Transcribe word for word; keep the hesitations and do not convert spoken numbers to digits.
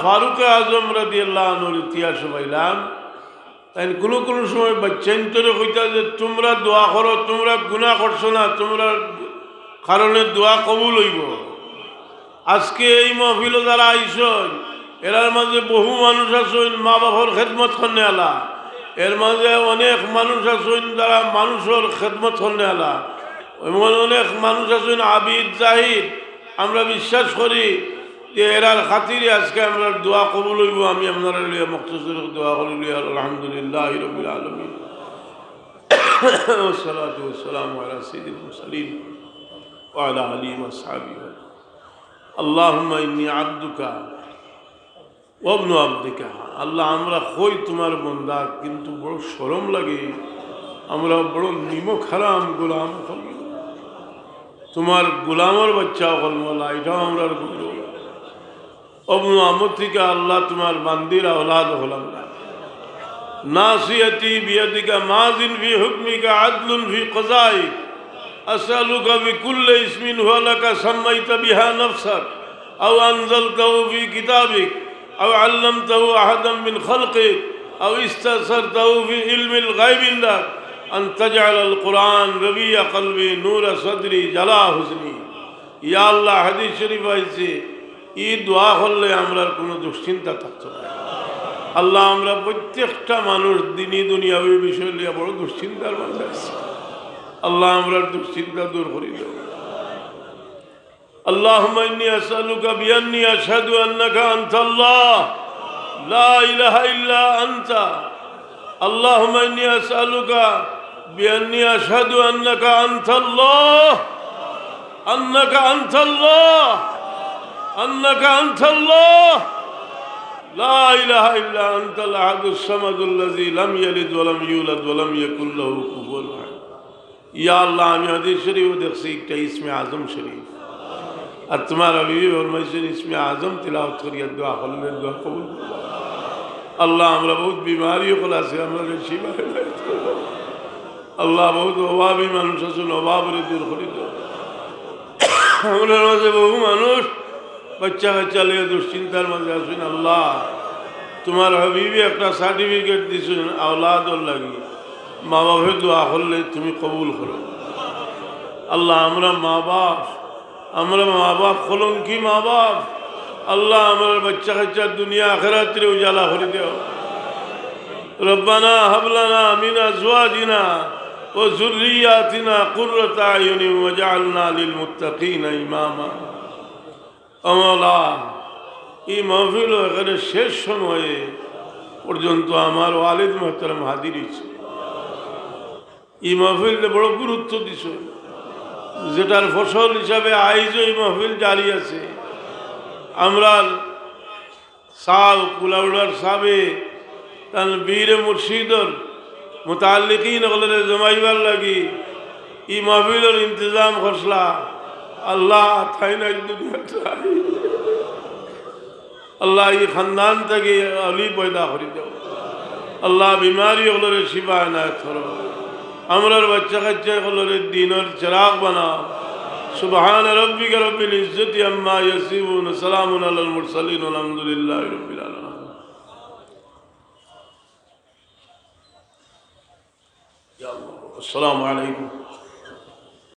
ফারুকে আজম রাদিয়াল্লাহু আনহুর ইতিহাস পাইলাম, তাইন কুনু কুনু সময় বাচ্চাইন্তরে কইতা যে, "তুমরা দোয়া করো, তুমরা গুনাহ করছো না, তুমরার কারণে দোয়া কবুল অইবো।" আজকে এই মাহফিলো যারা আইছইন, এরার মাঝে বহু মানুষ আছইন মা বাপর খেদমত করনেআলা, এর মাঝে অনেক মানুষ আছইন যারা মানুষর খেদমত করনেআলা, এমন অনেক মানুষ আছইন আবিদ জাহিদ। আমরা বিশ্বাস করি যে এরার খাতিরে আজকে আমরার দোয়া কবুল অইবো। আমি আপনারার লইয়া মখতসর দোয়া করি লইয়া, আলহামদুলিল্লাহি রাব্বিল আলামিন। والصلاة والسلام على سيد المرسلين وعلى آله وأصحابه। اللهم إني عبدك وابن عبدك। আল্লাহ, আমরা কই তুমার বন্দা, কিন্তু বড় শরম লাগে, আমরা বড় নিমক হারাম গোলাম অকল, তুমার গোলামর বাচ্চা অকল, মওলা, ইটাও আমরার গৌরব। وابن أمتك, আল্লাহ, তুমার বান্দির আওলাদ অকল আমরা। ناصيتي بيدك ماض في حكمك عدل في قضائك। أسألك بكل اسم هو لك سميت بها نفسك أو أنزلته في كتابك أو علمته أحدا من خلقك أو استأثرته في علم الغيب عندك أن تجعل القرآن ربيع قلبي نور صدري جلاء حزني। ইয়া আল্লাহ, হাদিস শরীফ আইছে, ই দোয়া করলে আমরার কুনু দুশ্চিন্তা থাকতো নায়। আল্লাহ, আমরা প্রত্যেকটা মানুষ দিনি দুনিয়াবি বিষয় লইয়া বড় দুশ্চিন্তার মাঝে আছি। আল্লাহ, আমরার দুশ্চিন্তা দূর করি দেও। اللهم إني أسألك بأني أشهد أنك أنت الله لا إله إلا أنت. اللهم إني أسألك بأني أشهد أنك أنت الله، أنك أنت الله، أنك أنت الله، لا إله إلا أنت الأحد الصمد الذي لم يلد ولم يولد ولم يكن له كفوا أحد. ইয়া আল্লাহ, আমি হাদিস শরীফো দেখছি একটা ইসমে আজম শরীফ, আর তুমার হাবিবে ফরমাইছইন, ইসমে আজম তিলাওয়াত করিয়া দোয়া করলে দোয়া কবুল। আল্লাহ, আমরা বউত বিমারি অকল আছি, আমরারে শিফা এনায়েত করো। আল্লাহ, বউত অভাবী মানুষ আছইন, অভাবরে দূর করি দেও। আমরার মাঝে বহু মানুষ বাচ্চা কাচ্চা লইয়া দুশ্চিন্তার মাঝে আছইন। আল্লাহ, তুমার হাবিবে একটা certificate দিছইন আওলাদর লাগি, মা বাপে দোয়া করলে তুমি কবুল করো। আল্লাহ, আমরা মা বাপ, আমরা মা বাপ, কলঙ্কি মা বাপ। আল্লাহ, আমরার বাচ্চা কাচ্চা দুনিয়া আখেরাতরে উজালা করি দেও। ربنا هب لنا من أزواجنا وذرياتنا قرة أعين واجعلنا للمتقين إماما। ও মওলা, ই মাহফিল এখানে শেষ সময়ে পর্যন্ত আমার ওয়ালিদ মুহতারাম হাজির অইছে। ই মাহফিলরে বড় গুরুত্ব দিছে, যেটার ফসল হিসাবে আইজও ই মাহফিল জারি আছে। আমরার সাব, কুলাউড়ার সাবে, তান পীরে মুর্শিদর মুতাআল্লিকিন অকলরে জমাইবার লাগি ই মাহফিলর ইন্তজাম করছলা। আল্লাহ, তাইন আইজ দুনিয়াত নাই। আল্লাহ, ই খানদান থাকি অলি পয়দা করি দেও। আল্লাহ, বিমারি অকলরে শিফা এনায়েত করো। আমরার বাচ্চা কাচ্চা অকলরে দ্বীনর চেরাগ বানাও। سبحان ربك رب العزة عما يصفون وسلام على المرسلين والحمد لله رب العالمين. السلام عليكم.